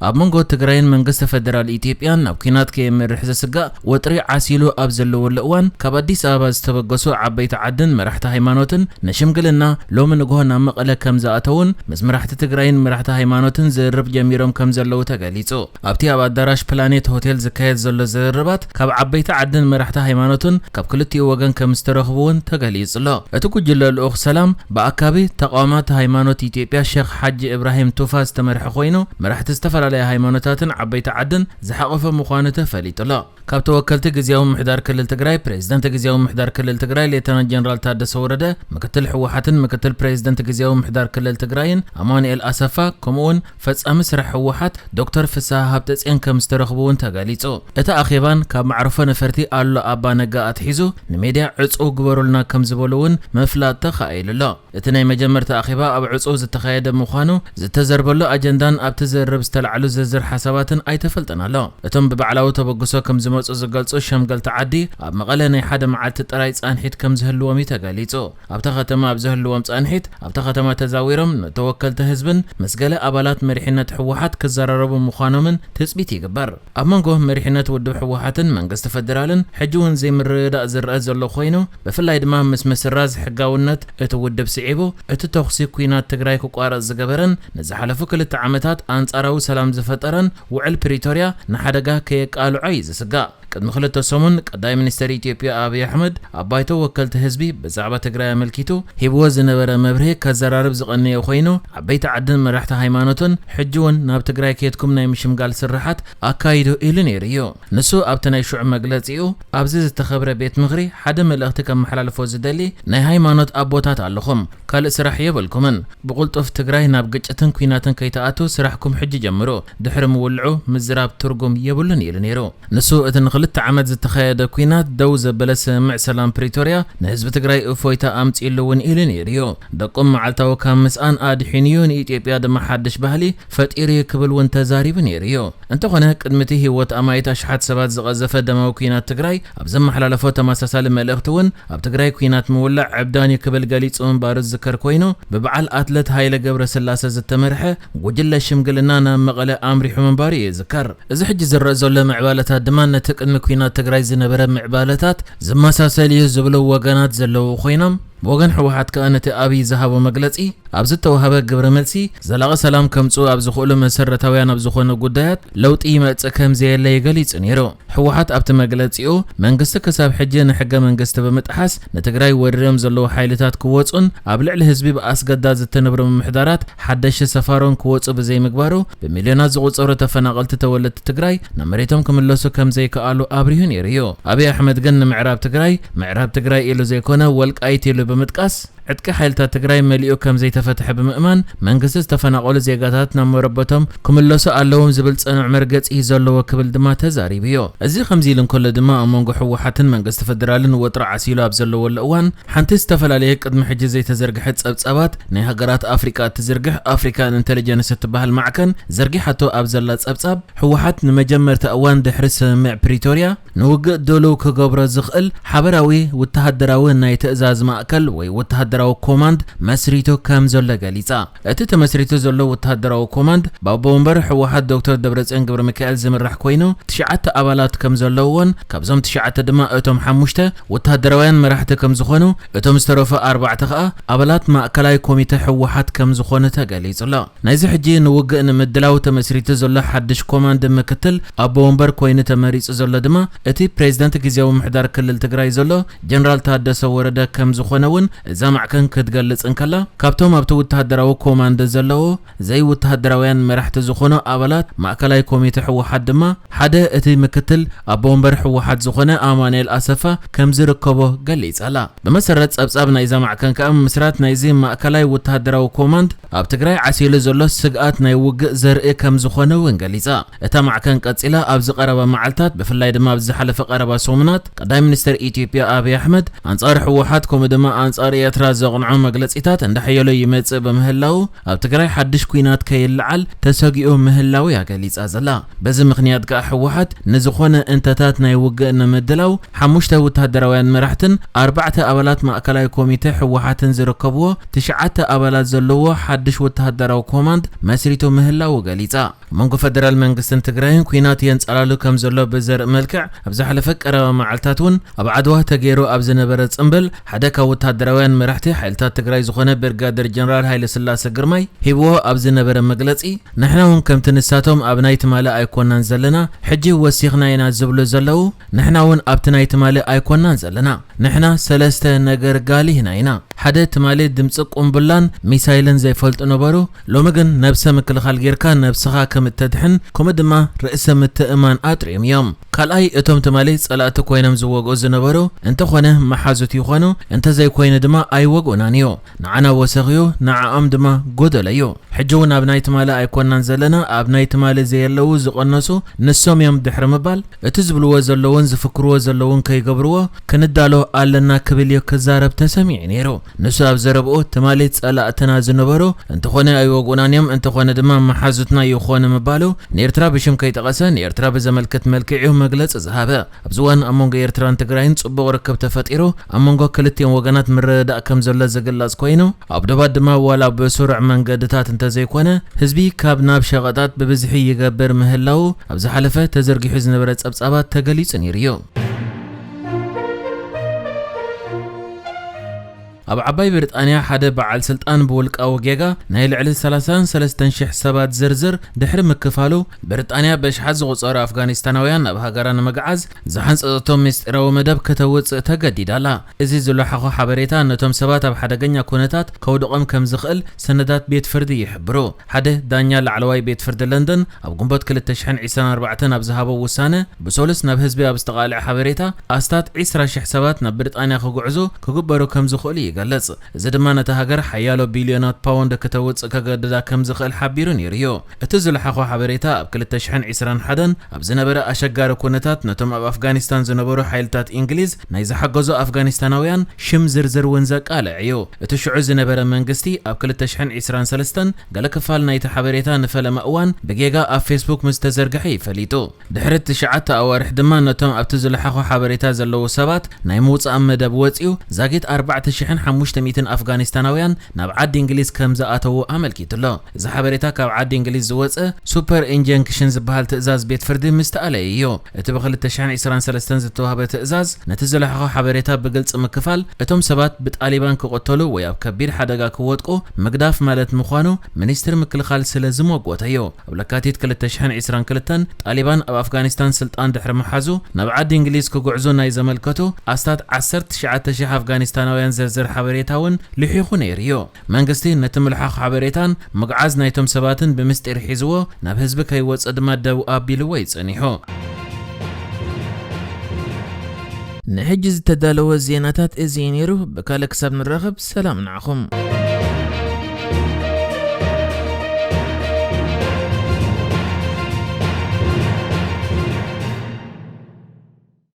ኣብ መንጎ ትግራይን መንግስቲ ፌደራል ኢትዮጵያን ናብ ኲናት ከየምርሕ ዘስጋእ ወጥሪ ዓሲሉ ኣብ ዘለወሉ እዋን፣ ካብ ኣዲስ ኣበባ ዝተበገሱ ዓበይቲ ዓድን መራሕቲ ሃይማኖትን ንሽምግልና ሎሚ ንግሆ ናብ መቐለ ከም ዝኣተውን ምስ መራሕቲ ትግራይን መራሕቲ ሃይማኖትን ዝርርብ ጀሚሮም ከም ዘለዉ ተገሊጹ። ኣብቲ ኣብ ኣዳራሽ ፕላኔት ሆቴል ዝካየድ ዘሎ ዝርርባት፣ ካብ ዓበይቲ ዓድን መራሕቲ ሃይማኖትን ካብ ክልቲኡ ወገን ከም ዝተረኽቡ እውን ተገሊጹ ኣሎ። እቲ ጉጅለ ልኡኽ ሰላም ብኣካቢ ተቓዋማት ሃይማኖት ኢትዮጵያ ሼኽ ሓጂ እብራሂም ቱፋ ዝተመርሐ ኮይኑ፣ መራሕቲ ዝተፈላለያ ሃይማኖታትን ዓበይቲ ዓድን ዝሓቖፈ ምዃኑ ተፈሊጡ ኣሎ። ካብ ተወከልቲ ግዝያዊ ምምሕዳር ክልል ትግራይ፣ ፕሬዝደንት ግዝያዊ ምምሕዳር ክልል ትግራይ ሌተናንት ጀነራል ታደሰ ወረደ፣ ምክትል ህወሓትን ምክትል ፕሬዝደንት ግዝያዊ ምምሕዳር ክልል ትግራይን ኣማኑኤል ኣሰፋ፣ ከምኡውን ፈጻሚ ስራሕ ህወሓት ዶክተር ፍስሃ ሃብተጽዮን ከም ዝተረኽቡ እውን ተገሊጹ። እቲ ኣኼባን ካብ መዕርፎ ነፈርቲ ኣሉላ ኣባ ነጋ ኣትሒዙ ንሜድያ ዕጹው ግበሩልና ከም ዝበሉ እውን ምፍላጥ ተኻኢሉ ኣሎ። እቲ ናይ መጀመርታ ኣኼባ ኣብ ዕጹው ዝተኻየደ ምዃኑ፣ ዝተዘርበሉ ኣጀንዳን ኣብቲ ዝርርብ ዝተላዕሉ ዝርዝር ሓሳባትን ኣይተፈልጠን ኣሎ። እቶም ብባዕላዊ ተበግሶ ከም ዝመጹ ዝገልጹ ሸምገልቲ ዓዲ፣ ኣብ መቐለ ናይ ሓደ መዓልቲ ጥራይ ጻንሒት ከም ዝህልዎም እዩ ተገሊጹ። ኣብታ ከተማ ኣብ ዝህልዎም ጻንሒት፣ ኣብታ ከተማ ተዛዊሮም ንተወከልቲ ህዝብን ምስ ገለ ኣባላት መሪሕነት ህወሓት ክዘራረቡ ምዃኖምን ትጽቢት ይግበር። ኣብ መንጎ መሪሕነት ውድብ ህወሓትን መንግስቲ ፌደራልን ሕጂ እውን ዘይምርድዳእ ዝረአ ዘሎ ኮይኑ፣ ብፍላይ ድማ ምስ ምስራዝ ሕጋውነት እቲ ውድብ ስዒቡ፣ እቲ ተኹሲ ኲናት ትግራይ ክቋረጽ ዝገበረን ንዝሓለፉ ክልተ ዓመታት ኣንጻራዊ ሰላም ዝፈጠረን ውዕል ፕሪቶርያ ንሓደጋ ከየቃልዖ እዩ ዝስጋእ። ቅድሚ ክልተ ሰሙን ቀዳማይ ሚኒስተር ኢትዮጵያ ኣብይ ኣሕመድ ኣብ ባይቶ ወከልቲ ህዝቢ ብዛዕባ ትግራይ ኣመልኪቱ ሂብዎ ዝነበረ መብርሂ ከዘራርብ ዝቐነየ ኮይኑ፣ ዓበይቲ ዓድን መራሕቲ ሃይማኖትን ሕጂ እውን ናብ ትግራይ ከይድኩም ናይ ምሽምጋል ስርሓት ኣካይዱ ኢሉ ነይሩ እዩ። ንሱ ኣብቲ ናይ ሽዑ መግለጺኡ፣ ኣብዚ ዝተኸብረ ቤት ምኽሪ ሓደ መልእኽቲ ከመሓላልፎ ዝደሊ፣ ናይ ሃይማኖት ኣቦታት ኣለኹም፣ ካልእ ስራሕ የብልኩምን። ብቕልጡፍ ትግራይ ናብ ግጭትን ኲናትን ከይትኣቱ ስራሕኩም ሕጂ ጀምሩ። ድሕሪ ምውልዑ ምዝራብ ትርጉም የብሉን ኢሉ ነይሩ። ንሱ እቲ ንክልተ ዓመት ዝተኻየደ ኲናት ደው ዘበለ ስምምዕ ሰላም ፕሪቶርያ ንህዝቢ ትግራይ እፎይታ ኣምጺእሉ እውን ኢሉ ነይሩ እዩ። ደቆም መዓልታዊ ካብ ምስኣን ኣድሒኑ እዩ፣ ንኢትዮጵያ ድማ ሓድሽ ባህሊ ፈጢሩ እዩ ክብል እውን ተዛሪቡ ነይሩ እዩ። እንተኾነ፣ ቅድሚ እቲ ህይወት ኣማኢት ኣሽሓት ሰባት ዝቐዘፈ ደማዊ ኲናት ትግራይ ኣብ ዘመሓላለፎ ተመሳሳሊ መልእኽቲ እውን፣ ኣብ ትግራይ ኲናት ምውላዕ ዕብዳን እዩ ክብል ገሊጹ ምንባሩ ዝዝከር ኮይኑ፣ ብበዓል ኣትለት ሃይለ ገብረስላሰ ዝተመርሐ ጉጅለ ሽምግልና ናብ መቐለ ኣምሪሑ ምንባሩ ይዝከር። እዚ ሕጂ ዝረአ ዘሎ ምዕባለታት ድማ ነቲ ቅድሚ ኲናት ትግራይ ዝነበረ ምዕባለታት ዝመሳሰል እዩ ዝብሉ ወገናት ዘለዉ ኮይኖም፣ ብወገን ህወሓት ከኣ ነቲ ኣብይ ዝሃቦ መግለጺ፣ ኣብ ዝተዋህበ ግብረ መልሲ፣ ዘላቒ ሰላም ከምጽኡ ኣብ ዝኽእሉ መሰረታውያን ኣብ ዝኾኑ ጉዳያት ለውጢ ይመጽእ ከም ዘየለ ገሊጹ ነይሩ። ህወሓት ኣብቲ መግለጺኡ፣ መንግስቲ ክሳብ ሕጂ ንሕገ መንግስቲ ብምጥሓስ ንትግራይ ወሪሮም ዘለዉ ሓይልታት ክወጹን ኣብ ልዕሊ ህዝቢ ብኣስገዳድ ዝተነብሩ ምምሕዳራት ሓደሽቲ ሰፋሮም ክወጹ ብዘይምግባሩ፣ ብሚልዮናት ዝቑጸሩ ተፈናቐልቲ ተወለድቲ ትግራይ ናብ መሬቶም ክምለሱ ከም ዘይከኣሉ ኣብሪሁ ነይሩ እዩ። ኣብይ ኣሕመድ ግን ንምዕራብ ትግራይ፣ ምዕራብ ትግራይ ኢሉ ዘይኮነ፣ ወልቃይት ኢሉ ብምጥቃስ፣ ዕጥቂ ሓይልታት ትግራይ መሊኡ ከም ዘይተፈትሐ ብምእማን፣ መንግስቲ ዝተፈናቐሉ ዜጋታት ናብ መረበቶም ክምለሱ ኣለዎም ዝብል ጽኑዕ መርገጺ እዩ ዘለዎ ክብል ድማ ተዛሪቡ እዩ። እዚ ከምዚ ኢሉ እንከሎ ድማ፣ ኣብ መንጎ ህወሓትን መንግስቲ ፈደራልን ወጥሪ ዓሲሉ ኣብ ዘለወሉ እዋን፣ ሓንቲ ዝተፈላለየ ቅድሚ ሕጂ ዘይተዘርግሐት ጸብጻባት ናይ ሃገራት ኣፍሪቃ እትዝርግሕ ኣፍሪካን ኢንተሊጀንስ እትበሃል ማዕከን ዘርጊሓቶ ኣብ ዘላ ጸብጻብ፣ ህወሓት ንመጀመርታ እዋን ድሕሪ ስምምዕ ፕሪቶርያ ንውግእ ድሉው ክገብሮ ዝኽእል ሓበራዊ ወተሃደራዊ ናይ ትእዛዝ ማእከል ወይ ወተሃደራዊ ኮማንድ መስሪቱ ከም ዘሎ ገሊጻ። እቲ ተመስሪቱ ዘሎ ወተሃደራዊ ኮማንድ ብኣቦ ወንበር ህወሓት ዶክተር ደብረጽዮን ገብረሚካኤል ዝምራሕ ኮይኑ፣ ትሽዓተ ኣባላት ከም ዘለውዎን፣ ካብዞም ትሽዓተ ድማ እቶም ሓሙሽተ ወተሃደራውያን መራሕቲ ከም ዝኾኑ፣ እቶም ዝተረፉ ኣርባዕተ ከኣ ኣባላት ማእከላይ ኮሚተ ህወሓት ከም ዝኾኑ ተገሊጹ ኣሎ። ናይዚ ሕጂ ንውግእ ንምድላው ተመስሪቱ ዘሎ ሓድሽ ኮማንድ ምክትል ኣቦ ወንበር ኮይኑ ተመሪጹ ዘሎ ድማ እቲ ፕሬዝደንት ግዝያዊ ምምሕዳር ክልል ትግራይ ዘሎ ጀነራል ታደሰ ወረደ ከም ዝኾነ እውን እዛ ማዕከን ክትገልጽ እንከላ፣ ካብቶም ኣብቲ ወተሃደራዊ ኮማንድ ዘለዎ ዘይወተሃደራውያን መራሕቲ ዝኾኑ ኣባላት ማእከላይ ኮሚተ ህወሓት ድማ ሓደ እቲ ምክትል ኣቦ ወንበር ህወሓት ዝኾነ ኣማኑኤል ኣሰፋ ከም ዝርከቦ ገሊጻ ኣላ። ብመሰረት ጸብጻብ ናይዛ ማዕከን ከኣ፣ ምስራት ናይዚ ማእከላይ ወተሃደራዊ ኮማንድ ኣብ ትግራይ ዓሲሉ ዘሎ ስግኣት ናይ ውግእ ዘርኢ ከም ዝኾነ እውን ገሊጻ። እታ ማዕከን ቀጺላ፣ ኣብዚ ቀረባ መዓልታት፣ ብፍላይ ድማ ኣብዚ ዝሓለፈ ቀረባ ሰሙናት፣ ቀዳማይ ሚኒስተር ኢትዮጵያ ኣብይ ኣሕመድ ኣንጻር ህወሓት ከምኡ ድማ ኣንጻር ኤርትራ ዘቕንዖ መግለጺታት እንዳሐየሎ ይመጽእ ብምህላዉ፣ ኣብ ትግራይ ሓድሽ ኲናት ከይለዓል ተሰጊኡ ምህላዉ እያ ገሊጻ ዘላ። በዚ ምኽንያት ከኣ ህወሓት ንዝኾነ እንተታት ናይ ውግእ ንምድላው ሓሙሽተ ወተሃደራውያን መራሕትን ኣርባዕተ ኣባላት ማእከላይ ኮሚተ ህወሓትን ዝርከብዎ ትሽዓተ ኣባላት ዘለዎ ሓድሽ ወተሃደራዊ ኮማንድ መስሪቱ ምህላዉ ገሊጻ። መንጎ ፈደራል መንግስትን ትግራይን ኲናት የንጸላሉ ከም ዘሎ ብዘርኢ መልክዕ፣ ኣብ ዝሓለፈ ቀረባ መዓልታት እውን ኣብ ዓድዋ ተገይሩ ኣብ ዝነበረ ጽምብል ሓደ ካብ ወታደራውያን መራሕቲ ሓይልታት ትግራይ ዝኾነ ብርጋደር ጀነራል ሃይለስላሰ ግርማይ ሂብዎ ኣብ ዝነበረ መግለጺ፣ ንሕና እውን ከምቲ ንሳቶም ኣብ ናይ ትማሊ ኣይኮናን ዘለና፣ ሕጂ ወሲኽና ኢና ዝብሉ ዘለዉ፣ ንሕና እውን ኣብቲ ናይ ትማሊ ኣይኮናን ዘለና። ንሕና ሰለስተ ነገር ጋሊህና ኢና። ሓደ ትማሊ ድምፂ ቁምቡላን ሚሳይልን ዘይፈልጡ ነበሩ። ሎሚ ግን ነብሰ ምክልኻል ጌርካ ነብስኻ ከም እተድሕን፣ ከምኡ ድማ ርእሰ ምትእማን ኣጥርዮም እዮም። ካልኣይ፣ እቶም ትማሊ ጸላእቲ ኮይኖም ዝወግኡ ዝነበሩ፣ እንተኾነ መሓዙት ይኾኑ፣ እንተዘይኮይኑ ድማ ኣይወግኡናን እዩ። ንዓና ወሰኽ እዩ፣ ንዓኦም ድማ ጎደሎ እዩ። ሕጂ እውን ኣብ ናይ ትማሊ ኣይኮናን ዘለና፣ ኣብ ናይ ትማሊ ዘየለዉ ዝቐነሱ ንሶም እዮም ድሕሪ ምባል፣ እቲ ዝብልዎ ዘለውን ዝፍክርዎ ዘለውን ከይገብርዎ ክንዳሎ ኣለና ክብል እዩ ክዛረብ ተሰሚዑ ነይሩ። ንሱ ኣብ ዘረብኡ፣ ትማሊ ጸላእትና ዝነበሩ እንተኾነ ኣይወግኡናን እዮም፣ እንተኾነ ድማ መሓዙትና ይኾኑ ምባሉ፣ ንኤርትራ ብሽም ከይጠቐሰ ንኤርትራ ብዘመልክት መልክዕ እዩ መግለጺ ዝሃበ። ኣብዚ እዋን ኣብ መንጎ ኤርትራን ትግራይን ጽቡቕ ርክብ ተፈጢሩ፣ ኣብ መንጎ ክልቲኦም ወገናት ምርድዳእ ከም ዘሎ ዝግለጽ ኮይኑ፣ ኣብ ዶባት ድማ ዋላ ብስሩዕ መንገድታት እንተዘይኮነ፣ ህዝቢ ካብ ናብ ሸቐጣት ብብዝሒ ይገብር ምህላዉ ኣብ ዝሓለፈ ተዘርጊሑ ዝነበረ ጸብጻባት ተገሊጹ ነይሩ እዩ። ኣብ ዓባይ ብሪጣንያ ሓደ በዓል ስልጣን ብውልቃዊ ጌጋ ናይ ልዕሊ ሰላሳን ሰለስተን ሽሕ ሰባት ዝርዝር ድሕሪ ምክፋሉ፣ ብሪጣንያ በሽሓት ዝቑጸሩ ኣፍጋኒስታናውያን ናብ ሃገራ ንምግዓዝ ዝሓንጸጸቶ ምስጢራዊ መደብ ከተውጽእ ተገዲዳ ኣላ። እዚ ዝለሓኾ ሓበሬታ ነቶም ሰባት ኣብ ሓደገኛ ኩነታት ከውድቖም ከም ዝኽእል ሰነዳት ቤት ፍርዲ ይሕብሩ። ሓደ ዳኛ ላዕለዋይ ቤት ፍርዲ ለንደን ኣብ ግንቦት ክልተ ሽሕን ዕስራን ኣርባዕተን ኣብ ዝሃቦ ውሳነ፣ ብሰሉስ ናብ ህዝቢ ኣብ ዝተቓልዐ ሓበሬታ፣ ኣስታት ዕስራ ሽሕ ሰባት ናብ ብሪጣንያ ክጉዕዙ ክግበሩ ከም ዝኽእሉ ይገልጽ። እዚ ድማ ነታ ሃገር ሓያሎ ቢልዮናት ፓውንድ ክተውጽእ ከገድዳ ከም ዝኽእል ሓቢሩ ነይሩ እዩ። እቲ ዝለሓኾ ሓበሬታ ኣብ ክልተ ሽሕን ዕስራን ሓደን ኣብ ዝነበረ ኣሸጋሪ ኩነታት ነቶም ኣብ ኣፍጋኒስታን ዝነበሩ ሓይልታት እንግሊዝ ናይ ዝሓገዙ ኣፍጋኒስታናውያን ሽም ዝርዝር እውን ዘቃልዕ እዩ። እቲ ሽዑ ዝነበረ መንግስቲ ኣብ ክልተ ሽሕን ዕስራን ሰለስተን ገለ ክፋል ናይቲ ሓበሬታ ንፈለማ እዋን ብጌጋ ኣብ ፌስቡክ ምስ ተዘርግሐ እዩ ፈሊጡ። ድሕሪ ትሽዓተ ኣዋርሕ ድማ ነቶም ኣብቲ ዝለሓኾ ሓበሬታ ዘለዉ ሰባት ናይ ምውጻእ መደብ ወጺኡ፣ ዛጊት ኣርባዕተ ሽሕን ሓሙሽተ ሚእትን ኣፍጋኒስታናውያን ናብ ዓዲ እንግሊዝ ከም ዝኣተዉ ኣመልኪቱ ኣሎ። እዚ ሓበሬታ ካብ ዓዲ እንግሊዝ ዝወጸ ሱፐር ኢንጀንክሽን ዝበሃል ትእዛዝ ቤት ፍርዲ ምስ ተኣለየ እዩ። እቲ ብ ክልተ ሽሕን ዕስራን ሰለስተን ዝተዋህበ ትእዛዝ፣ ነቲ ዝለሓኾ ሓበሬታ ብግልጺ ምክፋል፣ እቶም ሰባት ብጣሊባን ክቕተሉ ወይ ኣብ ከቢድ ሓደጋ ክወድቁ ምግዳፍ ማለት ምዃኑ ሚኒስትሪ ምክልኻል ስለ ዝመጎተ እዩ። ኣብ ለካቲት ክልተ ሽሕን ዕስራን ክልተን ጣሊባን ኣብ ኣፍጋኒስታን ስልጣን ድሕሪ ምሓዙ፣ ናብ ዓዲ እንግሊዝ ክጉዕዙ ናይ ዘመልከቱ ኣስታት ዓሰርተ ትሽዓተ ሽሕ ኣፍጋኒስታናውያን ዝርዝር ሓበሬታ እውን ልሒኹ ነይሩ እዩ። መንግስቲ ነቲ ምልሓኽ ሓበሬታን ምግዓዝ ናይቶም ሰባትን ብምስጢር ሒዝዎ፣ ናብ ህዝቢ ከይወጽእ ድማ ደው ኣቢልዎ እዩ ጸኒሑ። ንሕጂ ዝተዳለወ ዜናታት እዚ እዩ ነይሩ። ብካልእ ክሳብ ንራኸብ፣ ሰላም ንዓኹም።